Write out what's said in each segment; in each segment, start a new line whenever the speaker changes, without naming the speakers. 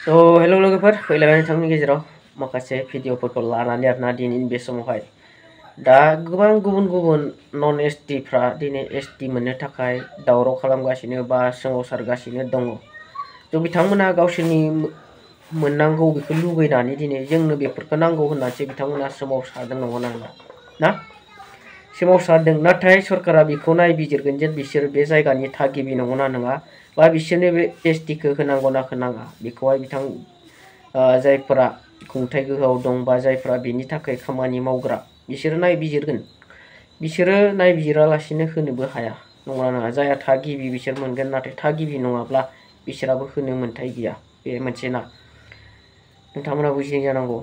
हेल' लोगोफोर फैलायबाय नोंथांनि गेजेराव माखासे भिडिअफोरखौ लानानै आरोना दिनैनि बे समावहाय दा गोबां गुबुन गुबुन नन एसटिफ्रा दिनै एसटि मोननो थाखाय दावराव खालामगासिनो बा सोमावसारगासिनो दङ। थ' बिथांमोना गावसोरनि मोननांगौ बेखौ लुबैनानै दिनै जोंनो बेफोरखौ नांगौ होननानैसो बिथांमोना सोमावसारदों नंगौना नङा ना सोमावसारदों नाथाय सरकारा बेखौ नायबिजिरगोन जे बिसोर बे जायगानि थागिबि नंगौना नङा बा बिसोरनो बे एसटिखौ होनांगौना होनाङा बेखौहाय बिथां जायफोरा खुंथाय गोहोआव दं बा जायफोरा बेनि थाखाय खामानि मावग्रा बिसोरो नायबिजिरगोन। बिसोरो नायबिजिरालासिनो होनोबो हाया नंगौना नङा जायहा थागिबि बिसोर मोनगोन नाथाय थागिबि नङाब्ला बिसोराबो होनो मोन्थाय गैया बे मोनसे ना नोंथांमोना बुजिनाय जानांगौ।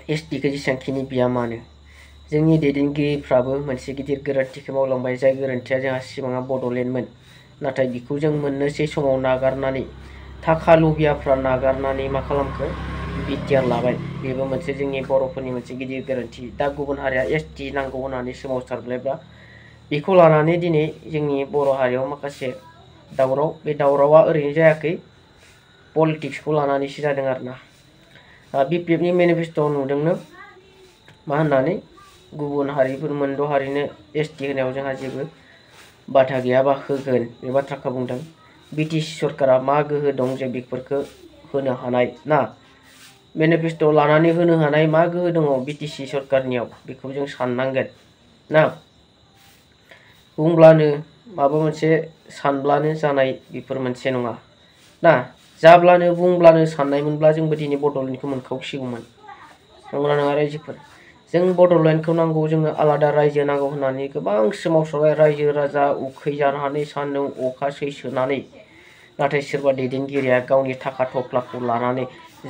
एसटिखौ जेसेबांखिनि बिया मानो जोंनि दैदेनगिरिफ्राबो मोनसे गिदिर गोरोन्थिखौ मावलांबाय जाय गोरोन्थिया जोंहा सिमाङा बड'लेण्डमोन नाथाय बेखौ जों मोननोसै समाव नागारनानै थाखा लुबियाफ्रा नागारनानै मा खालामखो बिटिआर लाबाय बेबो मोनसे जोंनि बर'फोरनि मोनसे गिदिर गोरोन्थि। दा गुबुन हारिया एसटि नांगौ होननानै सोमावसारब्लायब्ला बेखौ लानानै दिनै जोंनि बर' हारियाव माखासे दावराव बे दावरावा ओरैनो जायाखै पलिटिक्सखौ लानानैसो जादों आरोना। बिपिएफनि मेनिफेस्ट'आव नुदोंनो मा होननानै गुबुन हारिफोर मोनद' हारिनो एसटि होनायाव जोंहा जेबो बाधा गैया बा होगोन बे बाथ्राखौ बुंदों। बिटिसि सरकारा मा गोहो दं जे बेफोरखौ होनो हानाय ना मेनिफेस्ट'आव लानानै होनो हानाय मा गोहो दङ बिटिसि सरकारनियाव बेखौ जों साननांगोन ना बुंब्लानो माबा मोनसे सानब्लानो जानाय बेफोर मोनसे नङा ना जाब्लानो बुंब्लानो साननायमोनब्ला जोंबो दिनै बड'लेण्डखौ मोनखावसिगौमोन नंगौना नङा रायजोफोर जों बड'लेण्डखौ नांगौ जोंनो आलादा रायजो नांगौ होननानै गोबां सोमावसारबाय रायजो राजा उखैजानानै सान्दुं अखा सैसोनानै नाथाय सोरबा दैदेनगिरिया गावनि थाखा थफ्लाखौ लानानै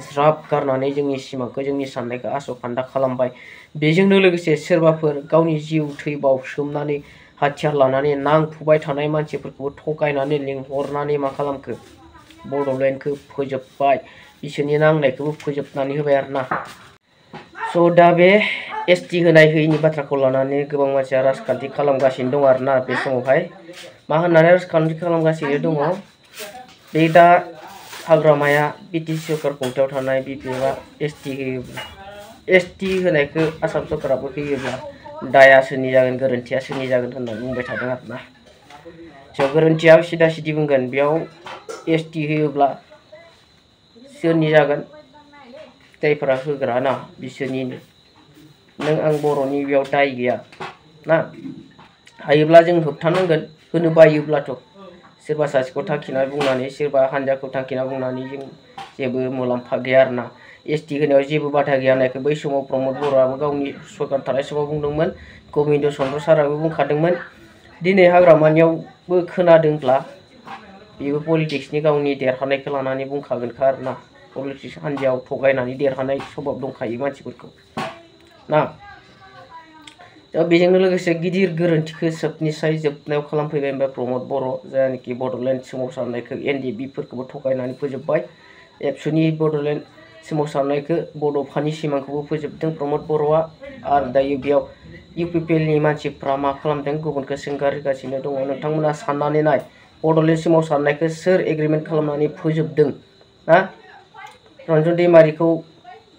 ज्राब गारनानै जोंनि सिमांखौ जोंनि साननायखौ आस'खान्दा खालामबाय। बेजोंनो लोगोसे सोरबाफोर गावनि जिउ थै बावसोमनानै हाथियार लानानै नांफुबाय थानाय मानसिफोरखौबो थगायनानै लिंहरनानै मा खालामखो बड'लेण्डखौ फोजोबबाय बिसोरनि नांनायखौबो फोजोबनानै होबाय आरोना। स' दा बे एसटि होनाय होयिनि बाथ्राखौ लानानै गोबां मानसिया राजखान्थि खालामगासिनो दं आरोना बे समावहाय मा होननानै राजखान्थि खालामगासिनो दङ बे दा हाग्रामाया बिटिसि सरकार खुंथायाव थानाय बिपिएफआ एसटि होयोब्ला एसटि होनायखौ आसाम सरकाराबो होयोब्ला दाया सोरनि जागोन गोरोन्थिया सोरनि जागोन होननानै बुंबाय थादों आरोना। स' गोरोन्थिया सिदा सिदि बुंगोन बेयाव एसटि होयोब्ला सोरनि जागोन जायफोरा होग्रा ना बिसोरनिनो नों आं बर'नि बेयाव दाय गैया ना हायोब्ला जों होबथानांगोन होनो बायोब्लाथ' सोरबा सासेखौ थांखिनानै बुंनानै सोरबा हान्जाखौ थांखिना बुंनानै जों जेबो मुलाम्फा गैया आरोना। एसटि होनायाव जेबो बाधा गैया होननायखौ बै समाव प्रमद बर'आबो गावनि सरकार थानाय समाव बुंदोंमोन गबिन्द चन्द्र साराबो बुंखादोंमोन। दिनै हाग्रामानियावबो खोनादोंब्ला बेबो पलिटिक्सनि गावनि देरहानायखौ लानानै बुंखागोनखा आरोना पलिटिक्स हान्जायाव थगायनानै देरहानाय सभाब दंखायो मानसिफोरखौ ना दा बेजोंनो लोगोसे गिदिर गोरोन्थिखौ जोबनिसाय जोबनायाव खालामफैबाय होनबा प्रमद बर' जायनाखि बड'लेण्ड सोमावसारनायखौ एनडिएफबिफोरखौबो थगायनानै फोजोबबाय एबसुनि बड'लेण्ड सोमावसारनायखौ बड'फानि सिमांखौबो फोजोबदों प्रमद बर'आ आरो दायो बेयाव इउपिपिएलनि मानसिफ्रा मा खालामदों गुबुनखौ सोंगारगासिनो दङ। नोंथांमोना साननानै नाय बड'लेण्ड सोमावसारनायखौ सोर एग्रिमेन्ट खालामनानै फोजोबदों ना रन्जन दैमारिखौ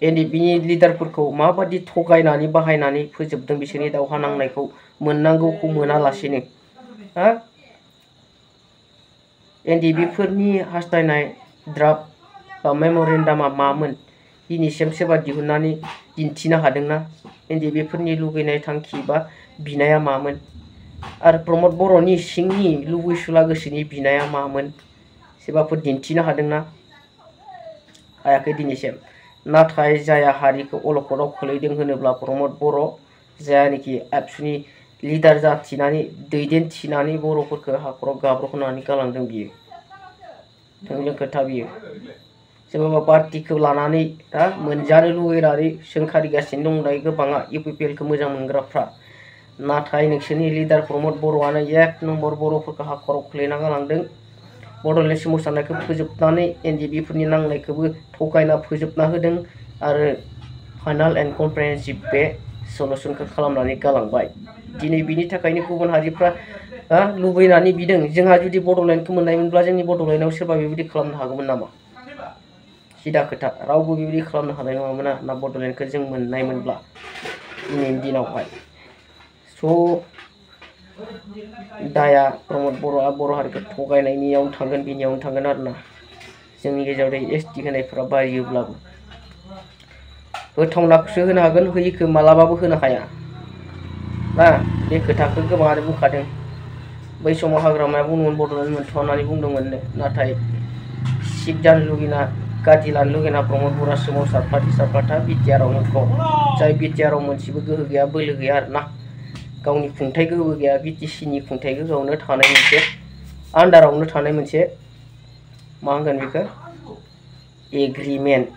एनडिएफबिनि लिडारफोरखौ माबादि थगायनानै बाहायनानै फोजोबदों बिसोरनि दावहा नांनायखौ मोननांगौखौ मोनालासिनो हा एनडिएफबिफोरनि हास्थायनाय ड्राफ्ट बा मेम'रेन्डामा मामोन दिनैसिम सोरबा दिहुननानै दिन्थिनो हादोंना एनडिएफबिफोरनि लुगैनाय थांखि बा बिनाया मामोन आरो प्रमद बर'नि सिंनि लुबैसुला गोसोनि बिनाया मामोन सोरबाफोर दिन्थिनो हादोंना हायाखै दिनैसिम। नाथाय जाया हारिखौ अलखदाव खोलैदों होनोब्ला प्रमद बर' जायानोखि एबसुनि लिडार जाथिनानै दैदेनथिनानै बर'फोरखौ हाखराव गाब्रहोनानै गालांदों बियो थोंजों खोथा बियो सोरबा पार्टिखौ लानानै दा मोनजानो लुगैनानै सोंखारिगासिनो दं दायो गोबाङा इउपिपिएलखौ मोजां मोनग्राफ्रा नाथाय नोंसोरनि लिडार प्रमद बर'आनो एक नम्बर बर'फोरखौ हाखराव खोलैना गालांदों बड'लेण्ड सोमावसारनायखौ फोजोबनानै एनडिएफबिफोरनि नांनायखौबो थगायना फोजोबना होदों आरो फाइनाल एन्ड कमप्रिहेन्सिभ बे सलुसनखौ खालामनानै गालांबाय। दिनै बिनि थाखायनो गुबुन हारिफ्रा लुबैनानै बिदों जोंहा जुदि बड'लेण्डखौ मोननायमोनब्ला जोंनि बड'लेण्डआव सोरबा बेबायदि खालामनो हागौमोन नामा सिदा खोथा रावबो बेबायदि खालामनो हानाय नङामोन ना बड'लेण्डखौ जों मोननायमोनब्ला दिनैनि दिनावहाय। स' दाया प्रमद बर'आ बर' हारिखौ थगायनायनियावनो थांगोन बिनियावनो थांगोन आरोना। जोंनि गेजेराव एसटि होनायफोरा बारियोब्लाबो होथावनाखौसो होनो हागोन, होयिखौ मालाबाबो होनो हाया ना। बे खोथाखौ गोबाङानो बुंखादों। बै समाव हाग्रामाया बुंदोंमोन बड'लेण्ड मोनथ'आ होननानै बुंदोंमोननो, नाथाय सिट जानो लुगैना गादि लानो लुगैना प्रमद बर'आ सोमावसारफ्लाथा बिटिआरआव मोनथ', जाय बिटिआरआव मोनसेबो गोहो गैया बोलो गैया आरोना। गावनि खुंथाइ गोहोबो गैया, बिटिसिनि खुंथाइ गोहोआवनो थानाय मोनसे आन्डारावनो थानाय मोनसे मा होनगोन बेखौ एग्रिमेन्ट,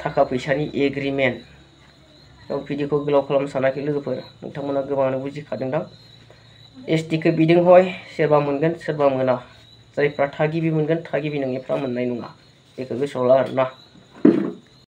थाखा फैसानि एग्रिमेन्ट। बिदिखौ गोलाव खालामनो सानाखै लोगोफोर, नोंथांमोना गोबाङानो बुजिखादोंदां। एसटिखौ बिदों हय सोरबा मोनगोन सोरबा मोना, जायफ्रा थागिबि मोनगोन थागिबि नङिफ्रा मोननाय नङा, बेखौ गोसोआव ला आरोना।